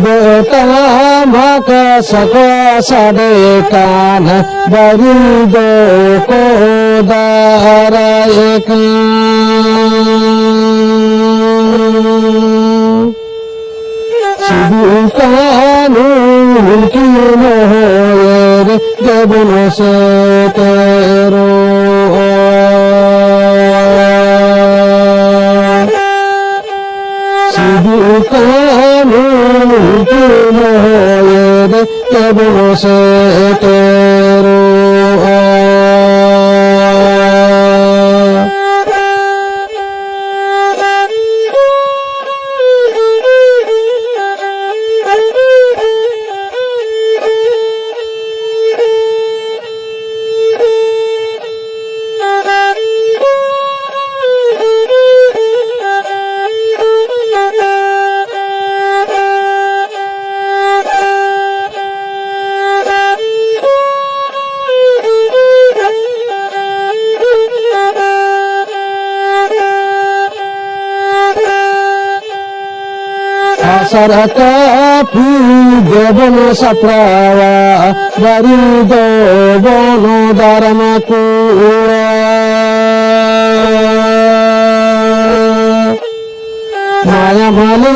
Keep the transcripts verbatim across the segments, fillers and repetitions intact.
ᱛᱟᱢᱟᱠ ᱥᱟᱠᱣᱟ ᱥᱟᱰᱮ ᱠᱟᱱ, ᱵᱟᱹᱨᱩ ᱫᱚᱠᱚ ᱫᱟᱨᱟᱭ ᱠᱟᱱ᱾ ᱥᱤᱫᱩ ᱠᱟᱹᱱᱦᱩ ᱩᱱᱠᱤᱱ ᱦᱚᱭᱮᱨ ᱜᱮᱵᱚᱱ ᱥᱮᱴᱮᱨᱚᱜᱼᱟ᱾ ᱥᱤᱫᱩ ᱠᱟᱹᱱᱦᱩ ᱩᱱᱠᱤᱱ ᱦᱚᱭᱮᱨ ᱜᱮᱵᱚᱱ ᱥᱮᱴᱮᱨᱚᱜᱼᱟ᱾ ᱟᱥᱟᱨ ᱠᱟᱹᱯᱤ ᱜᱮᱵᱚᱱ ᱥᱟᱯᱲᱟᱣᱟ, ᱵᱟᱹᱨᱩ ᱫᱚᱵᱚᱱ ᱫᱟᱨᱟᱢ ᱠᱚᱣᱟ᱾ ᱢᱟᱭᱟ ᱢᱟᱹᱞᱤ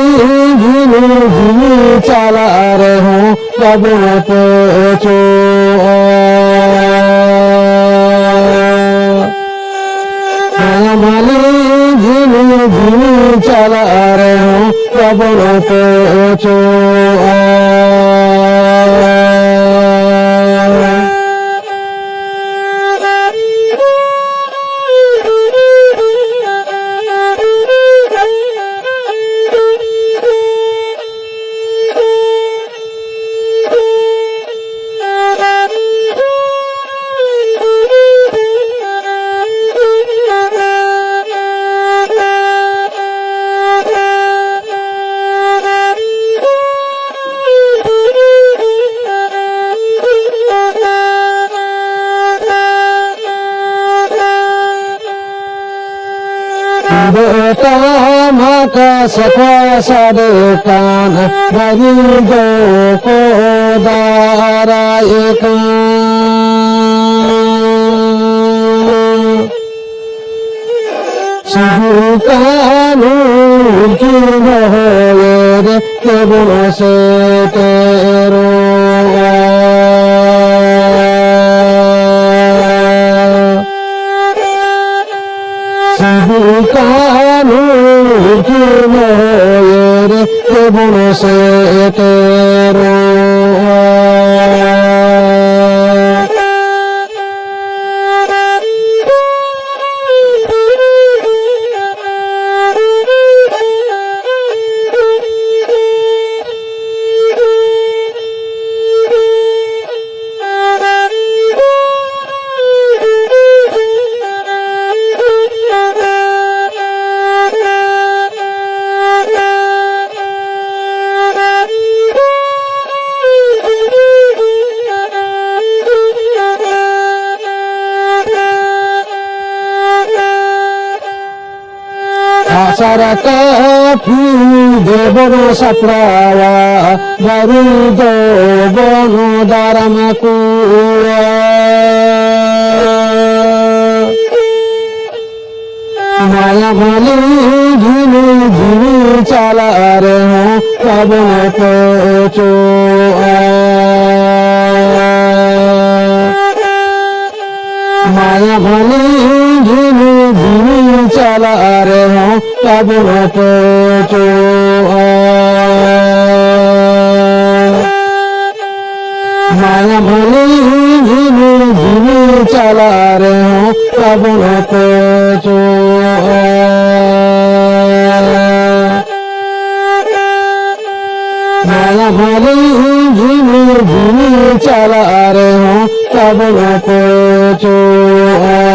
ᱡᱤᱱᱤ ᱡᱤᱱᱤ ᱪᱟᱞᱟᱜ ᱨᱮᱦᱚᱸ ᱵᱟᱵᱚᱱ ᱯᱟᱹᱪᱚᱜᱼᱟ᱾ ᱢᱟᱭᱟ ᱢᱟᱹᱞᱤ ᱡᱤᱱᱤ ᱡᱤᱱᱤ ᱪᱟᱞᱟᱜ ᱨᱮᱦᱚᱸ ᱵᱟᱵᱚᱱ ᱯᱟᱹᱪᱚᱜᱼᱟ᱾ ᱫᱚ ᱴᱟᱢᱟᱠ ᱥᱟᱠᱣᱟ ᱥᱟᱰᱮ ᱠᱟᱱ, ᱵᱟᱹᱨᱩ ᱫᱚᱠᱚ ᱫᱟᱨᱟᱭ ᱠᱟᱱ᱾ ᱥᱤᱫᱩ ᱠᱟᱹᱱᱦᱩ ᱩᱱᱠᱤᱱ ᱦᱚᱭᱮ ᱨᱮ ᱛᱮᱵᱚᱱ ᱥᱮᱴᱮᱨᱚᱜᱼᱟ᱾ ᱥᱤᱫᱩ ᱠᱟᱹᱱᱦᱩ ᱩᱱᱠᱤᱱ ᱦᱚᱭᱮ ᱨᱮ ᱛᱮᱵᱚᱱ ᱥᱮᱴᱮᱨᱚᱜᱼᱟ᱾ ᱟᱥᱟᱲ ᱠᱟᱹᱯᱤ ᱫᱮᱵᱚᱱ ᱥᱟᱯᱲᱟᱣᱟ, ᱵᱟᱹᱨᱩ ᱫᱚᱵᱚᱱ ᱫᱟᱨᱟᱢ ᱠᱚᱣᱟ᱾ ᱢᱟᱭᱟ ᱢᱟᱹᱞᱤ ᱡᱤᱣᱤ ᱡᱤᱣᱤ ᱪᱟᱞᱟᱜ ᱨᱮᱦᱚᱸ ᱵᱟᱵᱚᱱ ᱯᱟᱹᱪᱚᱜᱼᱟ᱾ ᱢᱟᱭᱟ ᱢᱟᱹᱞᱤ ᱡᱤᱣᱤ ᱡᱤᱣᱤ ᱪᱟᱞᱟᱜ ᱨᱮᱦᱚᱸ ᱵᱟᱵᱚᱱ ᱯᱟᱹᱪᱚᱜᱼᱟ᱾ ᱢᱟᱭᱟ ᱢᱟᱹᱞᱤ ᱡᱤᱣᱤ ᱡᱤᱣᱤ ᱪᱟᱞᱟᱜ ᱨᱮᱦᱚᱸ ᱵᱟᱵᱚᱱ ᱯᱟᱹᱪᱚᱜᱼᱟ᱾ ᱢᱟᱭᱟ ᱢᱟᱹᱞᱤ ᱡᱤᱣᱤ ᱡᱤᱣᱤ ᱪᱟᱞᱟᱜ ᱨᱮᱦᱚᱸ ᱵᱟᱵᱚᱱ ᱯᱟᱹᱪᱚᱜᱼᱟ᱾